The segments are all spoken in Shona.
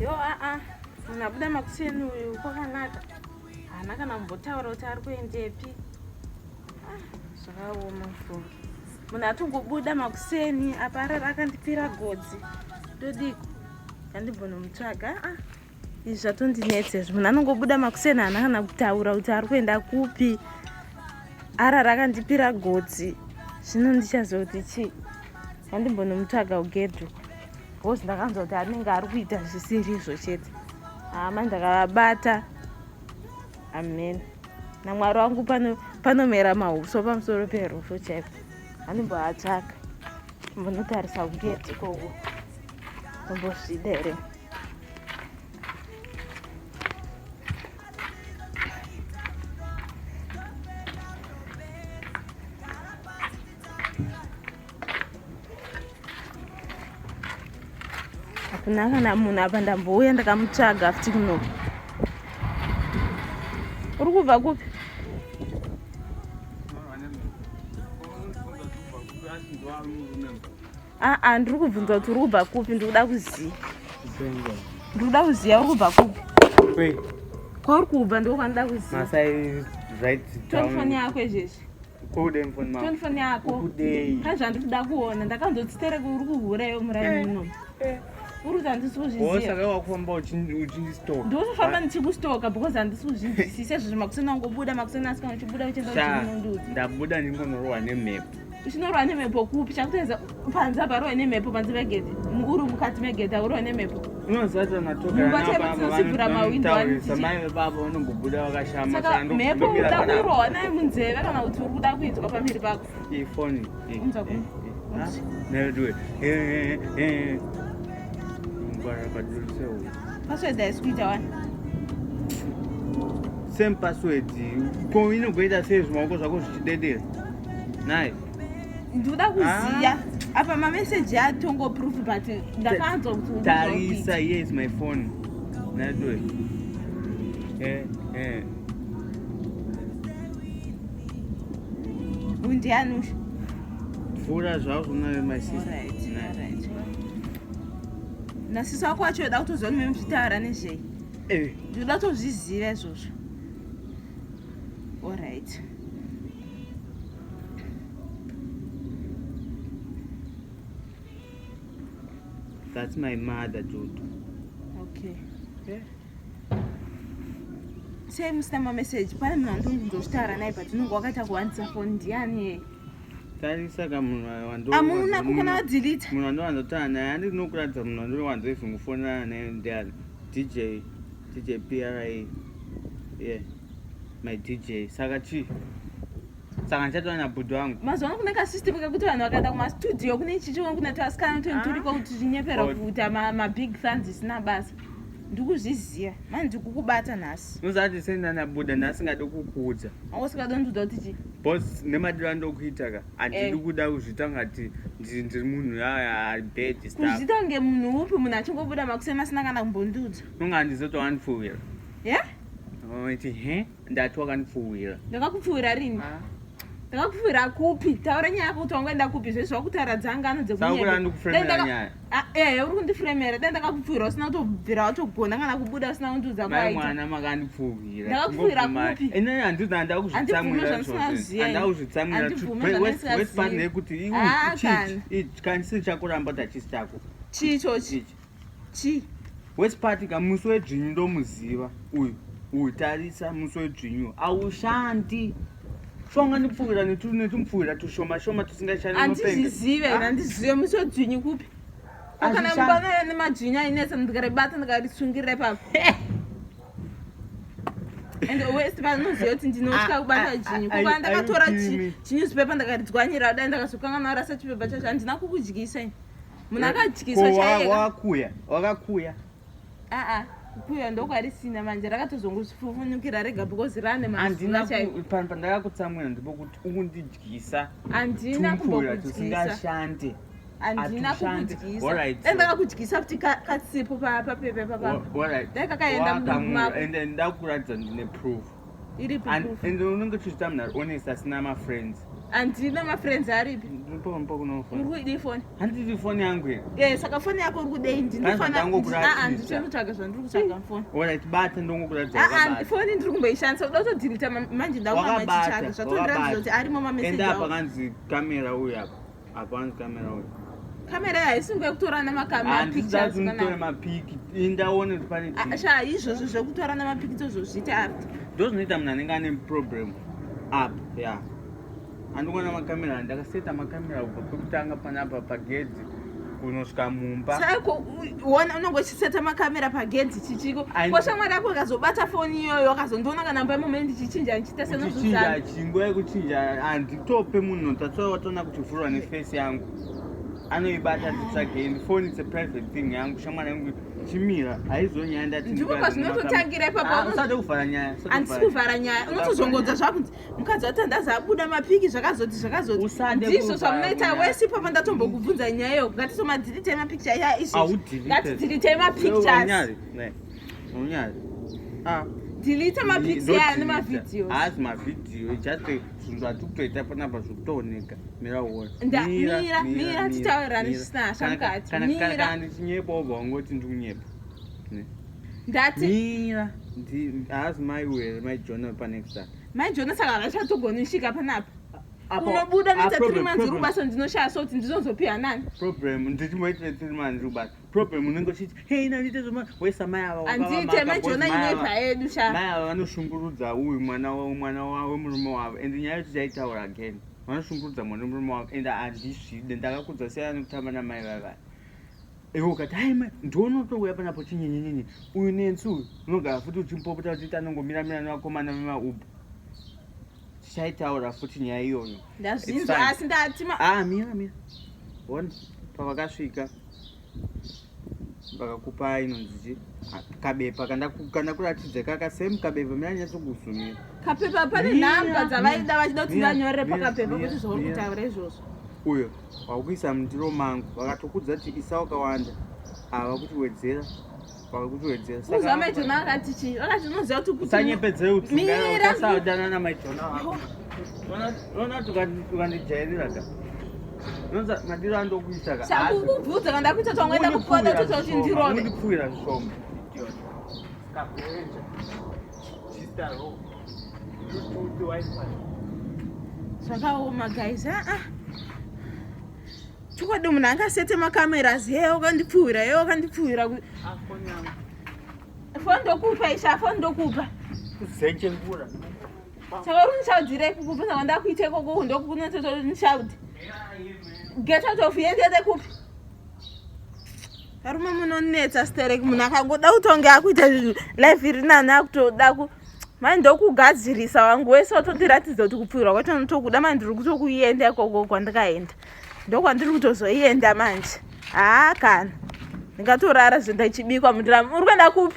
Yo aa munhu abuda makuseni uyu kwakanaka. Haana kana kumbotaura kuti ari kuendepi. Ah, zvakaoma mfunge. Munhu atongobuda makuseni apa arara akandipira godzi. Ndodiko? Ndandimbonomutsvaga. Ah. Izvi zvatondinetsa izvi. Munhu anongobuda makuseni haana kana kutaura kuti ari kuenda kupi. Arara akandipira gotsi. Zvino ndichazoti chii? Handimbonomutsvaga kugedhi uko. Because ndakanzwa kuti anenge ari kuita zvisiri izvo chete. Hama ndakavabata. Amen. NaMwari wangu pano panomera mahuso pamusoro perufu chaipo. Handimboatsvaga. Mbonotarisa kugedhi ikoko. Tombozvida here? Hakuna kana munhu apa ndambouya ndakamutsvaga futi kunoku. Uri kubva kupi? Aa, ndiri kubvunza kuti uri kubva kupi, ndiri kuda kuziva. Ndiri kuda kuziva uri kubva kupi. Kwauri kubva ndiko kwandida kuziva. Toni yako izvezvi. Toni foni yako. Pane zvandiri kuda kuona. Ndakanzotsitereka uri kuhura iwe muraini eh, muno. Eh. Uri kuti handisi kuzviziva. Saka wakufamba uchindistoka. Ndikufamba ndichikustoka because handisi kuzvinzwisisa izvozvo makuseni wangobuda makuseni asika uchibuda uchienda uchinondiudza. Ndabuda ndingonorohwa nemhepo. Uchinorwa nemhepo kupi? Chakutoedza panze apa rohwe nemhepo panze pegedhi. Uri mukati megedhi aurohwe nemhepo. Unoziva kuti vanatogara nababa mai vebaba vanombobuda vakashama. Saka mhepo uda kurohwa nayo munzeve kana kuti uri kuda kuinzwa pamiri pako? Ifoni. Unzwa ku. Neduwe. Ngwara kadulise uyu. Password haisi kuita wani. Same password. Ko inogoita sei zvimaoko zvako zvichidedera? Nhai. Ndikuda kuziya. Ah. Apa mameseji atongo proof but ndakanzwa kuti tarisa here is my phone. Neduwe. Eh eh. Uyu ndiani uyu? Pfuura zvako nayo my sister. Alright, alright. Nasisi wako wacho yoda kutoziva kuti muchitaura nezvei. Eh. Ndinoda kutozviziva izvozvo. Alright. That's my mother, Dudu. Okay. Yeah. Sei musina mameseji pane munhu andonzozvitaura naye but unenge wakaita kuwandisa foni ndiani yeye tarisa ka munhu wandamuna kukana wadelete munhu wandowanzotaura naye andi ndinokuratidza munhu wandowanzoizongofonana naye ndiani dj dj pra yeah my dj saka chii saka ndichataura nabhudhi wangu mazuva ano kune kasystem kekuti vanhu vakaenda kumastudio kune chichi kune twasikana twenturiko ah. kuti tichinyepera oh. kuita mabig fans isina basa ndikuzviziva mani ndikukubata nhasi unozati sei ndanabuda ndasingade kukuudza usingade kundiudza kuti chii bos nemadiro andokuita ka handidi eh. kuda kuzviita ngati ndiri munhu ari bad kuzviita kunge munhu upi munhu achingobuda makuseni asina kana kumbondiudza unga handizoti wandipfuwira ye iti he ndati wakandipfuwira ndakakupfuwira rini ah. ndakakupfuwira kupi taura nyaya yako kuti wangoenda kupi zvezvi wakutaura dzangano dzekunyaya ah, eh, uri kundifuremera dai ndakakupfuwira usina kutobvira watogona kana kubuda usina kundiudza kwaita makandipfuwira ndakakupfuwira kupi ini handina handakuzvitsamwira handakuzvitsamwira west part nekuti ah, kana chisiri chako ramba kuti hachisi chako chii ichochi chii west part ka musi wedzvinyu ndomuziva uyu uyu tarisa musi wedzvinyu aushandi shonga ndipfuwira netumupfuwira tushoma shoma tusingashandi handizvizive ah. handizvizive musi wedzvinyu kupi kana mbanana nemadzvinyu ainetsa ndikaribata ndikarisungirira ipapo and west vanoziva kuti ndinotya ah, kubata ah, dzvinyu kuka ndakatora chinewspaper ndakaridzwanyira dai ndakazokanganwa rasa chipepa chacho handina kukudyisa ini munhu akadyiswa chaiye wakakuya wakakuya aa kuya ndokwarisina manje rakatozongozvifufunyukira rega because rane handina pandakakutsamwira ndipo kuti ukundidyisa handina kumbokudyisa tusingashande handina kukudyisa dai ndakakudyisa futi katsipo papepe papapa dai kakaenda mudumbu mako ende ndakuratidza ndine proof iripi and unenge uchizvita munhu ari honest asina mafriends. Handina mafriends aripi. Ndipo kunofona. Uri kuidii foni? Handiti foni yangu here? Eh, saka foni yako uri kudei? Ndinofanira ndinotsvaga zvandiri kutsvaga mufoni. Alright, bata ndongokuratidza. Ah, ah, foni ndiri kumboishandisa kuda kutodhilita manje ndakumatsvaga zvatondiratidza kuti arimo mameseji. Enda apa kanzi kamera uyu apa. Apa kanzi kamera uyu. Kamera iyi haisi nguva yekutorana makamera pictures. Mapiki indaone kuti pane ah, sha izvozvo zvekutorana mapiki tozozviita after. Ndozvinoita munhu anenge ane problem apa ya andikuona makamera ndakaseta makamera kubva pekutanga panapa pagedhi kunosvika mumba. Sako wona unonge uchiseta makamera pagedhi chichiko ko shamwari yako akazobata foni iyoyo akazondiona kana mba imomo ndichichinja ndichiita senozvichinja chinguva yekuchinja handitope munhu tatsva watoona kuti vhurwa nefesi yangu anoibata titsvage and phone it's a private thing yangu shamwari yangu chimira haizo nyaya ndati ndipo pazvinototangira ipapo ah, usade kuvhara nyaya handisi kuvhara nyaya unotozongodza zvakunzi mukadzi watandaza abuda mapiki zvakazoti zvakazoti ndizvo zvamunoita wese ipapa ndatombokubvunza nyaya iyo ngatisomadhilitei mapicture iya izvi ngatidhilitei mapictures ah. delete mapics aya nemavideos haasi mavideo just zvinhu zvatiri kutoita panapa zvikutooneka mira uone mira mira titaurirane zvisina hasha mukati kana ndichinyepa wobva wangoti ndikunyepa ndati mira haazi mai uyu here mai jona panext time mai jona saka havachatogoni kusvika panapa unobuda noita three months uri kubasa ndinoshaya so kuti ndinozopiwa nani problem ndichimboitira three months uri kubasa problem unenge uchiti hei nandiite zvema wesa mai ava handiite mai jona inebva yedu sha mai ava vanoshungurudza uyu mwana mwana wemurume wavo and nyaya yacho tichaitaura again vanoshungurudza mwana wemurume wavo and handizvide ndakakudza siyana nekutamba namai vavaya iwe ukati hai mai ndionotouya panapo chinyinyinyi uyu nensi uyu unogara futi uchimupopota uchiita anongomiramira nevakomana vemaubha tichaitaura futi nyaya iyoyo ndazvinzwa asi ndati ah mira mira one pavakasvika vakakupa inonzi chi ah, kabepa kandakuratidza kaka same kabepa mira nyatsokuzumira kapepa pane nhamba dzavaida vachida kuti vanyorere pakapepa kuti zvauri kutaura izvozvo uyo wakuisa mundiro mangu vakatokudza kuti isa wakawanda ava kuti wedzera vakakuti wedzera uziva maijona akati chii vakati unoziva kuti usanyepedzere Mira. utsungasadana namaijona wako unoona kuti ukandijairira ka unonza madiro andokuita ka chakukubvudza kana ndakuita twangoenda kupoda toita kuti ndirove undipfuwira zvishoma Idiot. Scavenger. Sister Ro. Bluetooth wifi. Zvakaoma guys aa ah, ah. Chokwadi munhu angasete macameras he wakandipfuwira he wakandipfuwira foni ndokupa isha foni ndokupa Kuzenjengura. Saka uri nishaudhirei kukupa saka ndakuita ikoko ndokunotonishaudhi. Get out of here ndiende kupi? Varume munonetsa sterek munhu akangoda kutonge akuita life iri nani akutoda ku mani ndokugadzirisa wangu wese watondiratidza kuti kupfuurwa kwacho ndotokuda mani ndiri kutokuenda ikoko kwandikaenda ndokwandiri kutozoienda manje haa kana ndingatorara zve ndachibikwa mundiramu uri kuenda kupi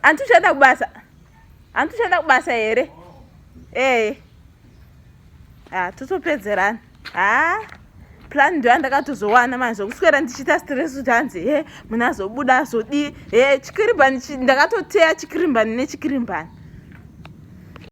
hanti uchaenda kubasa hanti uchaenda kubasa here ee ha totopedzerana ha plan ndo yandakatozowana manje zvokuswera ndichiita stress kuti hanzi he munhu azobuda azodii he chikirimbani ndakatoteya chikirimbani nechikirimbani